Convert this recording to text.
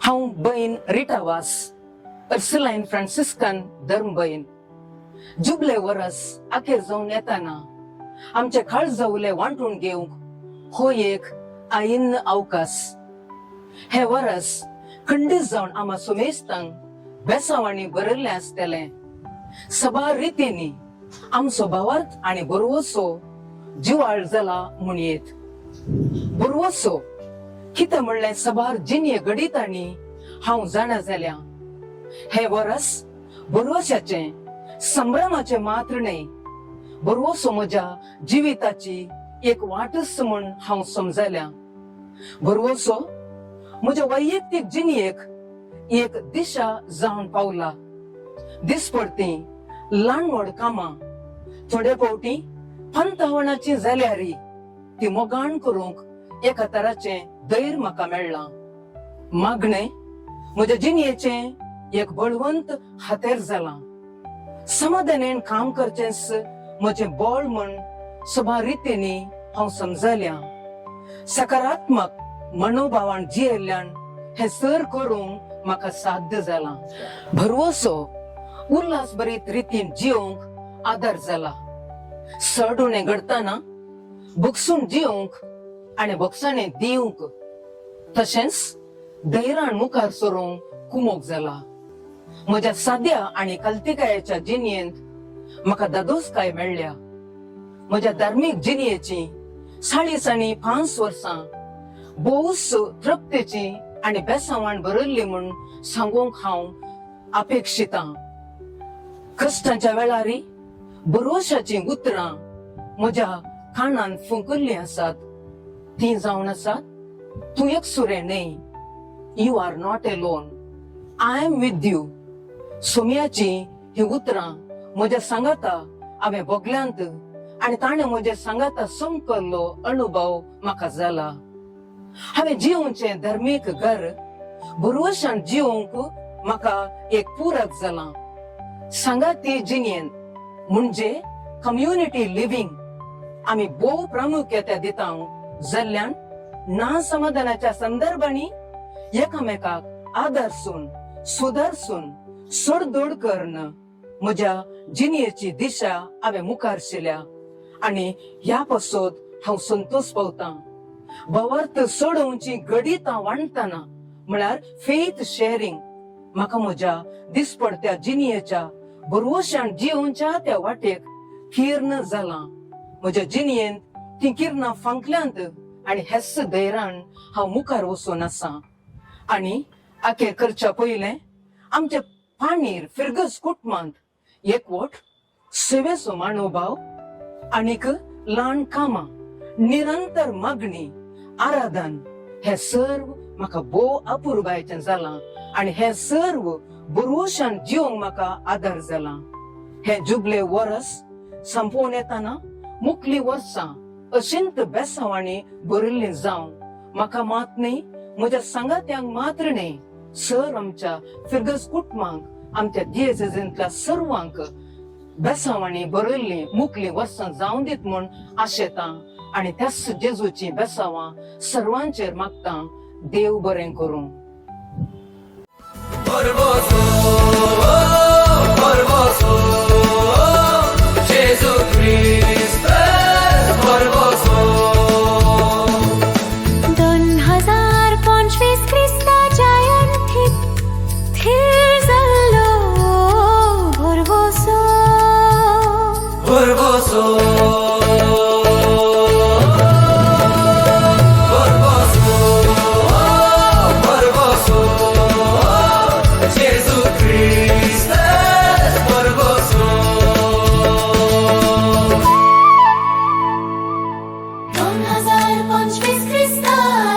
हांव बैन रिटा वास, अर्सुलायन फ्रांसिस्कन धर्म बैन. जुबले वरस अखेर जावन येताना आमचे काळजावले वांटून घेवंक हो एक आयिन्न अवकाश. हे वरस खंडीत जावन आमा सुमेस्तांक बेसांवांनी बरयल्लें आसतलें. सबार रितींनी आमचो भावार्थ आनी बरवसो जिवाळ जाला म्हणयेत. बरवसो कितें म्हणलें सबार जिणये घडितांनी हांव जाणा जाल्या. हे वरस बरवशाचें, संभ्रमाचें मात्र न्हय, बरवसो म्हज्या जिविताची एक वाटच म्हूण हांव समजल्या. बरवसो म्हज्या वैयक्तीक जिणयेक एक दिशा जावन पावला. दिसपडती ल्हान व्हड कामां थोडे फावटी पंतावणाची जाल्यार ती मोगान करूंक एका तराचें धैर्य म्हाका मेळ्ळां. मागणें म्हज्या जिणयेचें एक बळवंत हातेर जालां. समाधानेन काम करचेंच म्हजें बळ म्हूण सभा रितींनी हांव समजल्या. सकारात्मक मनोभावान जियेल्ल्यान हें सर करूंक म्हाका साध्य जालां. भरवसो उल्हास भरीत रितीन जियोवंक आदार जाला. चड उणें घडटना भोगसून जियोवंक आनी भोगसाणें दिवंक, तशेंच धैर्यान मुखार सरूंक कुमोक जाला. म्हज्या साद्या आनी कल्तिकायेच्या जिणयेंत म्हाका दादोसकाय मेळ्ळ्या. म्हज्या धार्मीक जिणयेची 45 वर्सां भोवच तृप्तेची आनी बेसांवान भरिल्ली म्हूण सांगूंक हांव अपेक्षितां. कश्टांच्या वेळारी भरवशाचीं उतरां म्हज्या कानान फुंकल्लीं आसात. तीं जावन आसात, "तूं एकसुरें न्हय. You are not alone. I am with you." सोमयाची ही उतरां म्हज्या सांगाता हांवें भोगल्यांत आनी ताणें म्हज्या सांगाता समकल्लो अनुभव म्हाका जाला. हांवें जिवचें धर्मीक घर भरवशान जिवंक म्हाका एक पूरक जालां. सांगाती जिणेंत म्हणजे कम्युनिटी लिव्हिंग आमी भोव प्रामुख्यता दिता जाल्ल्यान ना समाधानाच्या संदर्भांनी एकामेकाक आदर्सून, सुदारसून, सोडदोड करून म्हज्या जिणयेची दिशा हांवें मुखार शिल्या आनी ह्या पासत हांव संतोष पावतां. भावार्थ सोडोवची घडितां वांटतना, म्हळ्यार फेथ शेअरिंग, म्हाका म्हज्या दिसपडत्या जिणयेच्या भरवशान जिवच्या त्या वाटेक किर्ण जालां. म्हज्या जिणयेंत ती किरणां फांकल्यांत आनी हेच धैर्यान हांव मुखार वचून आसा. आनी आखेर करच्या पयलें, आमच्या पाणीर फिरगज कुटुंबांत एकवट, सेवेचो मानोभाव आनीक ल्हान कामां, निरंतर मागणी, आराधन हे सर्व म्हाका भोव अपुरबायेचें जालां आनी हे सर्व भरवशान जिवंक म्हाका आदार जाला. हे जुबले वरस संपोवन येताना मुखली वर्सां अशिंत बेसांवांनी भरिल्लीं जावं. म्हाका मात न्हय, म्हज्या सांगात्यांक मात्र न्हय, सर आमच्या फिरगज कुटुंबांक, आमच्या दियेसेंतल्या सर्वांक बेसांवांनी भरिल्लीं मुखली वर्सां जावं दीत म्हूण आशेतां आनी त्याच जेजूची बेसांवां सर्वांचेर मागतां. देव बरें करूं. भरवसो, भरवसो, जेजू क्रिस्त भरवसो. 2025 क्रिस्ताच्या अंतीत थीर जाल्लो भरवसो. भरवसो, भरवसो, भरवसो, जेजू क्रिस्त भरवसो. 2025 क्रिस्ता.